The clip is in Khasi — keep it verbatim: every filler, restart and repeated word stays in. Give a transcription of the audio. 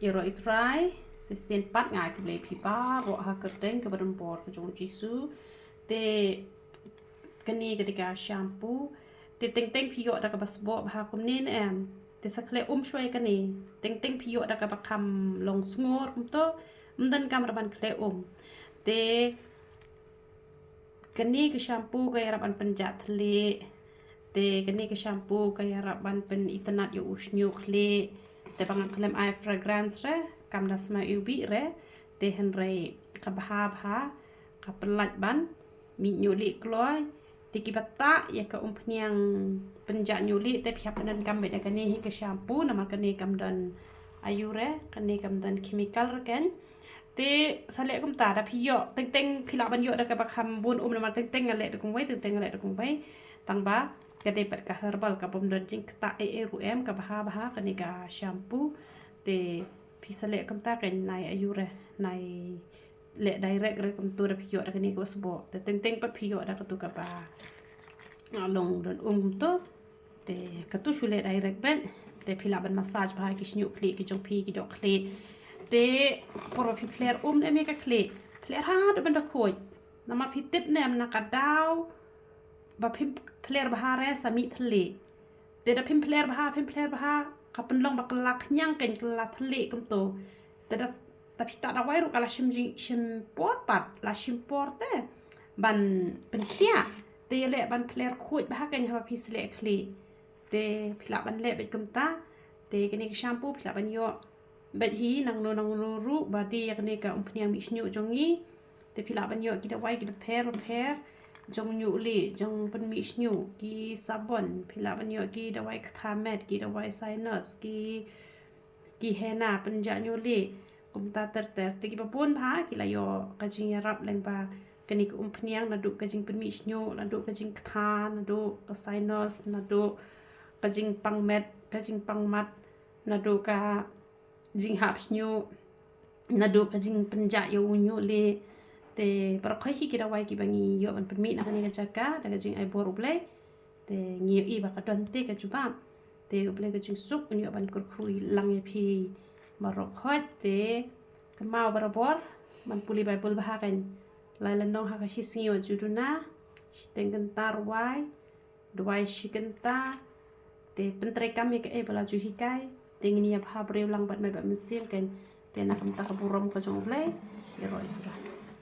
Ïaroh Trai, shisien pat nga ai khublei phi baroh ha ka kyrteng kaba donbor ka jong u Jisu. Te kane ka dei ka shampoo. Te teng teng phi ïoh da kaba sboh bha kumne ne em. Te sa khleh um shuwa ïa kane. Teng teng phi ïoh da kaba kham long sngor kumto. Ym donkam ruh ban khleh um. Te kane ka shampoo ka ïarap ban pynjah thylliej. Te kane ka shampoo ka ïarap ban pynitynnad ïa u shñiuh khlieh. Te ba nga khlem ai fragrance re, kam da sma iwbih re. Te hynrei ka bha bha, ka pynlait ban mih ñiuh lieh kloi. Te kiba tah ïa ka umphniang pynjah ñiuh lieh te phi hap pyndonkam beit da kane hi ka shampoo, namar kane kam don ayu re, kane kam don chemical re ken. Te sa leh kumta, da phi ïoh, teng teng phi lah ban ïoh da kaba kham bun um, namar teng teng nga leh da kumwei, teng teng nga leh da kumwei. Tang ba ka dei pat ka herbal, ka bym don jingktah ei ei ruh em, ka bha bha kane ka shampoo. Te phi sa leh kumta ken, nai ayu re, nai leh direct re kumto da phi ïoh da kane kaba sboh. Te teng teng pat phi ïoh da katu kaba, ah, long don um kumto. Te katu shu leh direct beit. Te phi lah ban massage bha ki shñiuh khlieh ki jong phi, ki doh khlieh. Te por ba phi phler um ne em ïa ka khlieh, phler haduh ban da khuid. Namar phi tip ne em, na ka daw ba phim phler bha re sa mih thylliej. Te da phim phler bha, phim phler bha, ka pynlong ba kylla khñiang ken, kylla thylliej kumto. Te da, da phi tah dawai ruh ka la shim jing, shim por pat, la shim por te ban pynkhiah. Te ïaleh ban phler khuid bha ken haba phi sleh khlieh. Te phi lah ban leh beit kumta. Te kane ka shampoo phi lah ban ïoh beit hi nangno nangno ruh ba die ïa kane ka umphniang mih shñiuh jong ngi. Te phi lah ban ïoh ki dawai kiba pher bapher jong ñiuh lieh, jong pynmih shñiuh, ki sabon, phi lah ban ïoh ki dawai ktha met, ki dawai sinus, ki, ki henna pynjah ñiuh lieh. Kumta ter ter. Te kiba bun bha ki la ïoh ka jingïarap lyngba kane ka umphniang, naduh ka jingpynmih shñiuh, naduh ka jingktha, naduh ka sinus, naduh ka jingpang met, ka jingpang mat, naduh ka jinghap shñiuh, naduh ka jingpynjah ïa u ñiuh lieh. Te baroh khoit hi ki dawai kiba ngi ïoh ban pynmih na kane ka jaka da ka jingai bor U Blei. Te ngi ïohi ba ka don te ka jubab. Te U Blei ka jingsuk un ïoh ban kyrkhu lang ïa phi baroh khoit. Te kynmaw barabor ban pule Baibl bha ken. Lai lynnong ha ka shi sngi wat ju duna, shiteng kynta rwai, duwai shi kynta. Te pyntreikam ïa kaei ba la ju hikai. Te ngin ïa bha briew lang bad met bad mynsiem ken. Te na ka bynta ka burom ka jong U Blei. Ïaroh Trai.